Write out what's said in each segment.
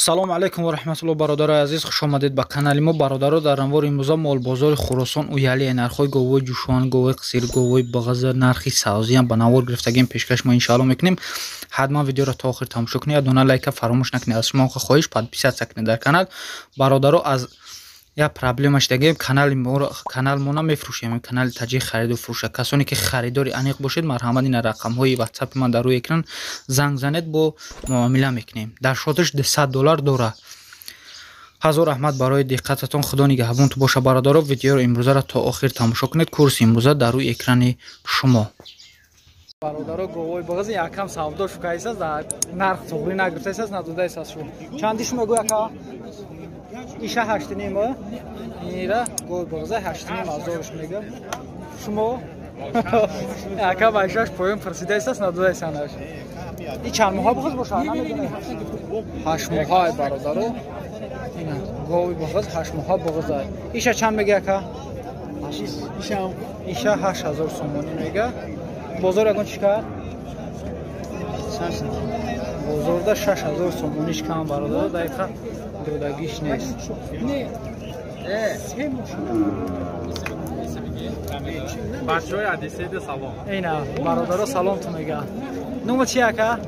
Салом алейкум ва раҳматуллоҳ, бародарои азиз, хуш омадед ба канали мо. Бародаро, дар анвори имрӯза молбозори Хуросон уяли нархҳои говои ҷӯшон, говои қисир, говои бағаза, нархи савзиам ба навор гирифтагим пешкаш мо иншоалло мекунем. Ҳатман видеоро то охир тамошо кунед, як дона лайка фаромӯш накунед. Аз шумо хоҳиш подписаться кунед дар канал. Бародаро, аз як проблема шудагем, канали моро канал мо намефурӯшем, канали таҷик хариду фурӯша. Касоне ки харидори аниқ бошед, марҳамат, ина рақамҳои ватсапи ман дар рӯи экран, занг занед, бо муомила мекунем. Дар шотиш $200 дора. Ҳазор раҳмат барои диққататон, худо нигаҳбонту боша. Бародаро, видеоро имрӯзаро то охир тамошо кунед. Курси имрӯза дар рӯи экрани шумо. Бародаро, говои бағази якам савдо шукаисаз, нарх туғри нагирифтаисаз, надодаисаз шу. Чанди шумо гӯ яка? Иша ҳаштиним, ира гой бағза ҳаштиним ҳазорш мега. Шумо ака байшаш поён пурсидаистас, надодаисанаш. И чанд моҳа бағз боша? Намедонам. 8 моҳа, бародаро. Ина гови бағз 8 моҳа бағза. Иша чанд мега ака? Иша 8000 сомонӣ мега. Бозор ягон чӣ кард? Бозорда 6000 сомониш кам, бародаро, дақиқа додагиш нест. Бачаҳои Одиссейда салом. Ина бародаро салом ту мега. Нумо чи ака?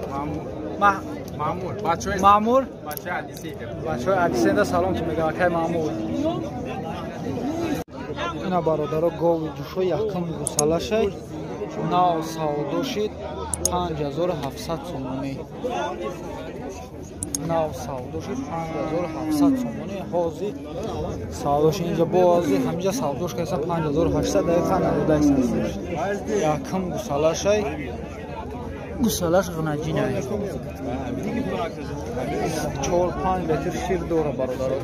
Маъмур. Бачаҳои Маъмур? Бачаҳои Одиссейда. Бачаҳои Одиссейда салом ту мега, акай Маъмур. Ина бародаро, гови ҷӯшо якум гусалашай нав савдо шид 5700 сомонӣ. Нав савдо шид 5700 сомонӣ. Ҳозир савдо шид инҷа, бози ҳаминҷа савдо шид кайса 5800, дақиқа надодаист. Якум гусалашай, гусалаш ғнаҷинай. 4-5 литр шир дора, бародаро.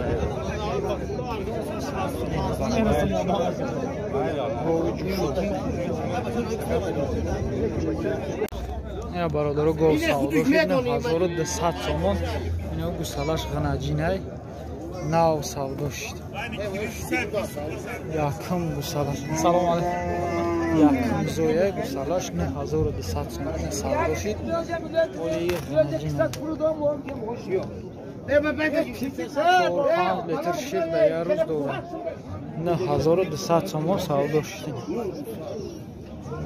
Ина бародаро, гов савдо шид 9200 сомон. Ина гусалаш ғнаҷинай, нав савдо шид. Якум гусалаш. Салом алейкум. Якум зоя гусалаш 9200 сомон савдо шид. Ои ғнаҷинай. 4-5 литр шир дар як рӯз дорад. 9200 сомон савдо шид.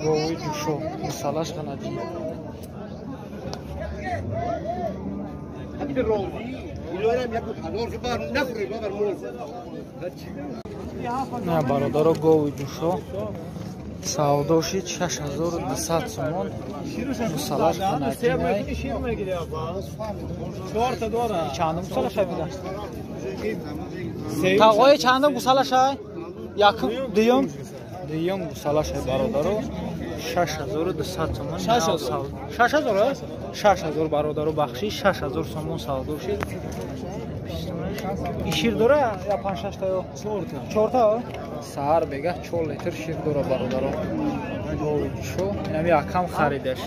Гови ҷӯшо, гусалаш ғнаҷинай. На бародаро, гови ҷӯшо савдо шид 6200 сомон. Гусалаш ғнаҷинай. Чандум гусалашай буда? Тағои чандум гусалашай? Якум, дуюм? Дуюм гусалашай, бародаро. 6200 сомон. 6000? 6000 бародаро, бахшиш, 6000 сомон савдо шид. И шир дора я 5-6 та ё? 4 та? Саҳар бега 4 литр шир дора, бародаро. Гови ҷӯшо, инам якам харидаш.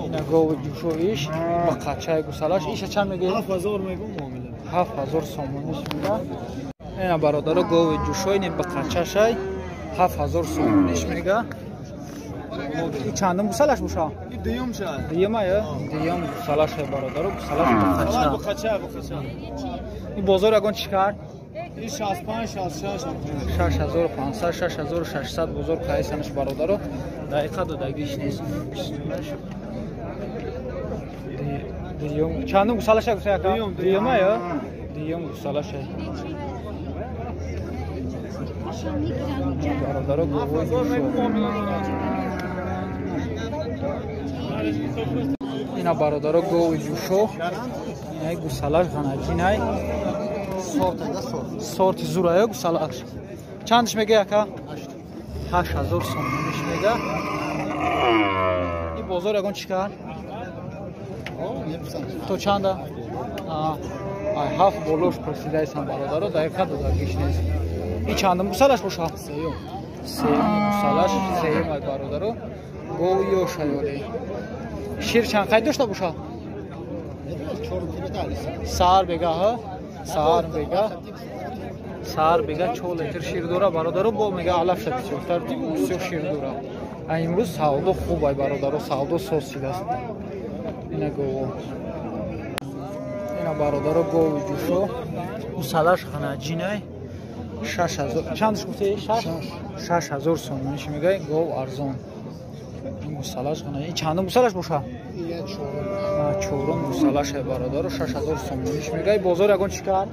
Ина гови ҷӯшо иш ба қачаи гусалаш. Иша чанд мегӯед? 7000 мегӯм муомила. 7000 сомониш мега. Ина бародаро, гови ҷӯшо ин ба қачашай 7000 сомониш мега. И чандум гусалаш боша? Дуюм ша. Дуюм ая? Дуюм гусалаш бародаро, гусалаш ба қача. Ба қача, ба қача. Ин бозор ягон чӣ кард? Ин 65, 66. 6500, 6600 бозор кайсанаш, бародаро. Дақиқа додагиш нест. Дуюм чандум гусалаш гуфта яка? Дуюм ая? Дуюм гусалаш. Бародаро, говои ҷӯшо. Ина бародаро, гови ҷӯшо, инай гусалаш ғанаҷинай. Сорти зурая гусалаш. Чандиш мега яка? 8000 сомониш мега. Ин бозор ягон чӣ кард? То чанда? Ай ҳафт болош пурсидаисам, бародаро, дақиқа додагиш нест. Ин чандум гусалаш боша? Сеюм. Сеюм гусалаш, сеюм ай, бародаро. Гови ёшаёли. Шир чанд қайд дошта боша? Саҳар бега, ҳа? Саҳар бега. Саҳар бега 4 литр шир дора, бародаро, бо мега алафша бисёртар, бисёр шир дора. Имрӯз савдо хуб ай бародаро, савдо соз шидааст. Ина гово. Ина бародаро гови ҷӯшо. Гусалаш ғанаҷинай. 6000. Чандш гуфтӣ? 6? 6000 сомониш мегӯяй, гов арзон. Ин гусалаш ғанаҷин. Ин чандум гусалаш боша? Чорум гусалаш ай бародаро, 6000 сомониш мегӯяй. Бозор ягон чӣ кард?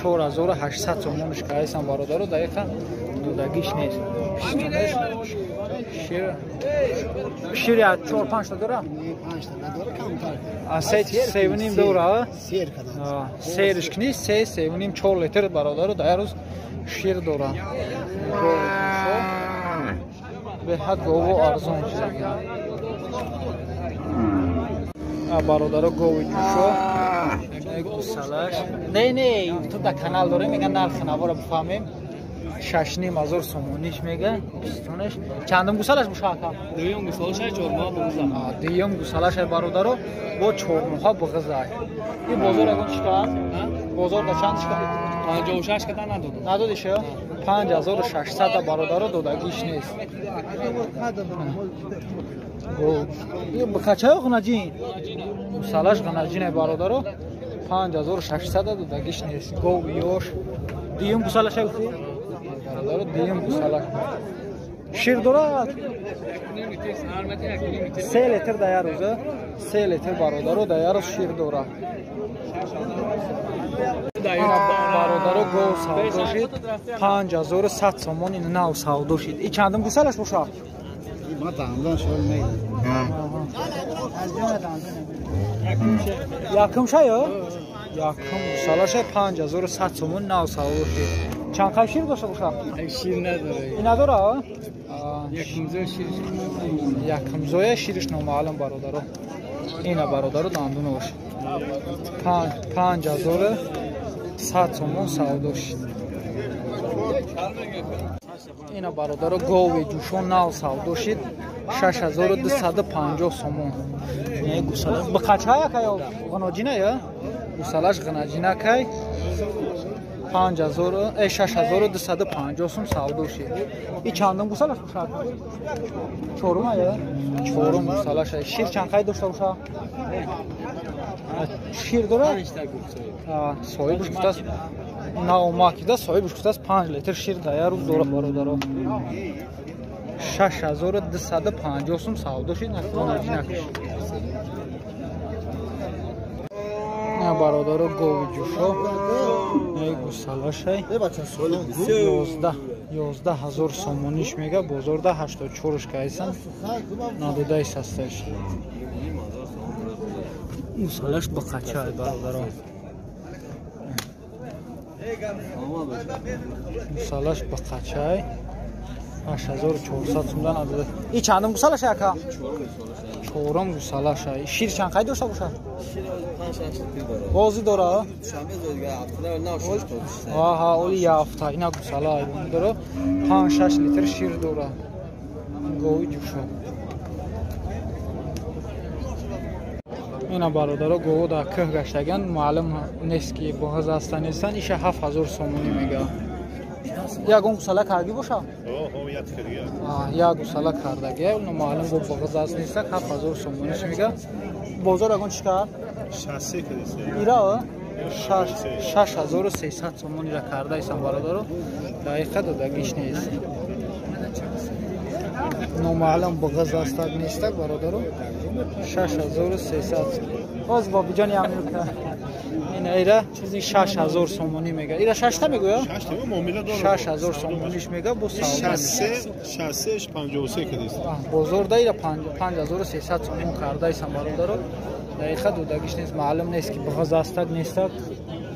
4800 сомониш кардасан бародаро, дақиқа додагиш нест. Шир 4-5 та дора? 3-3.5 дора. Серш кни 3-3.5-4 литр бародаро дар рӯз шир дора. Беҳад гову арзон чизаги. Бародаро гови ҷӯшо гусалаш. Не, не, ту дар канал дорем, меган нархи наворо бифаҳмем. 6.5 ҳазор сомониш мега, пистонаш. Чандум гусалаш боша ака? Дуюм гусалаш 4 моҳ буғиза. Дуюм гусалаш бародаро бо 4 моҳ буғиза. Ин бозор ягон чӣ кард? Бозор да чанд чӣ кард? 56 када надодам. Надодиш? 5600 бародаро додагиш нест. Ин бақачаё ғанаҷин? Гусалаш ғанаҷин бародаро 5600 додагиш нест. Гов ёш. Дуюм гусалаш гуфтӣ? Бародаро дуюм гусала. Шир дорад? 3 литр дар як рӯз, 3 литр бародаро дар як рӯз шир дорад. Бародаро гов савдо шид 5100 сомон ин нав савдо шид. И чандум гусалаш боша? Якум шая? Якум гусалаша 5100 сомон нав савдо шид. Чанд қай шир дошта боша? Шир надора. Ин надора? Якумзоя шириш. Якумзоя шириш номаълум бародаро. Ина бародаро дандунош. 5100 сомон савдо шид. Ина бародаро гови ҷӯшон нав савдо шид 6250 сомон. Не гусала. Бақачая кай ғаноҷина я? Гусалаш ғанаҷина кай 6250 сом савдо шид. И чандум гусалаш бошад? Чорум ая? Чорум гусалаш. Шир чанд қай дошта боша? Шир дорад? Соҳибаш гуфтааст наомакида, соҳибаш гуфтааст 5 литр шир дар як рӯз дорад бародаро. 6250 сом савдо шид, накиш. На бародаро гови ҷӯшо, не гусалашай 11000 сомониш мега, бозорда 84-ш кайсан, надодаи састаш. Гусалаш бақачай бародаро. Гусалаш бақачай 8400 сомдан надода. И чандум гусалаш ака? Чорум гусалаш. Шир чанд қай дошта бошад? Бозӣ дора? Аҳа, оли яфта. Ина гусала айвон дора. 5-6 литр шир дора. Гови ҷӯшо. Ина бародаро гово дар кӯҳ гаштаган, маълум нест ки боғаз ҳастан нестан. Иша 7000 сомонӣ мега. Ягон гусала кардӣ боша? Як гусала кардагия, маълум бо боғаз аст нестак, 7000 сомониш мега. Бозор ягон чӣ кард? Ира 6300 сомон ира кардаисам бародаро, дақиқа додагиш нест. Номаълум боғаз астак нестак бародаро. 6300. Боз бобиҷони Амирка. Ина ира чизи 6000 сомонӣ мега. Ира 6 та мегӯя? 6000 сомониш мега бо савдо. 63 53 кадист. Бозорда ира 5300 сомон кардаисам бародаро. Дақиқа додагиш нест, маълум нест ки боғаз астак нестак.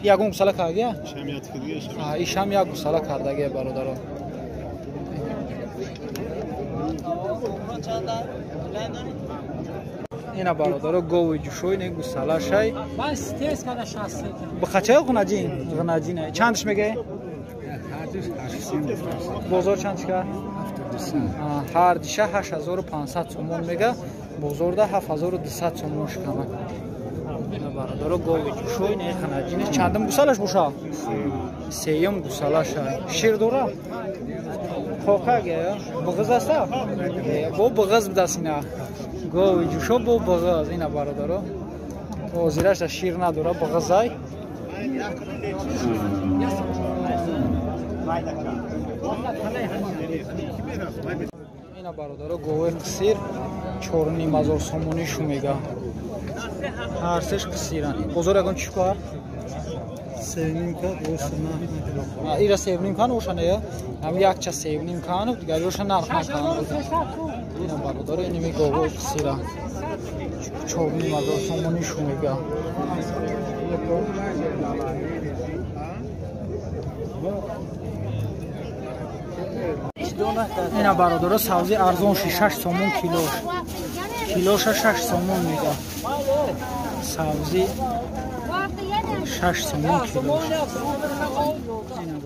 Ягон гусала кардагия? Ишам як гусала кардагия бародаро. Ина бародаро гови ҷӯшои не гусалашай. Бақачаё ғунаҷин? Ғунаҷин. Чандш мегӯӣ? Бозор чанд чика? Ҳар диша 8500 сомон мега, бозорда 7200 сомон шикама. Бародаро гови ҷӯшои не ғунаҷин. Чандум гусалаш боша? Сеюм гусалаша. Шир дора? Қоқак буғыз аста? Бо буғыз будаст ина. Гови ҷӯшо бо буғыз ина бародаро. Ҳозираша шир надора буғызай. Ина бародаро гови қисир 4,5 ҳазор сомонӣ шу мега. Ҳар сеш қисиран. Бозор ягон чӣ кор? Ира 3,5 кан ошана я? Ҳам якча 3,5 кан, дигари оша нарх накан. Ина бародаро иними гови қисира. 4,5 ҳазор сомонӣ шу мега. Ина бародаро савзи арзон ши 6 сомон килош. Килоша 6 сомон мега. Савзи 6 сомон килош. Ина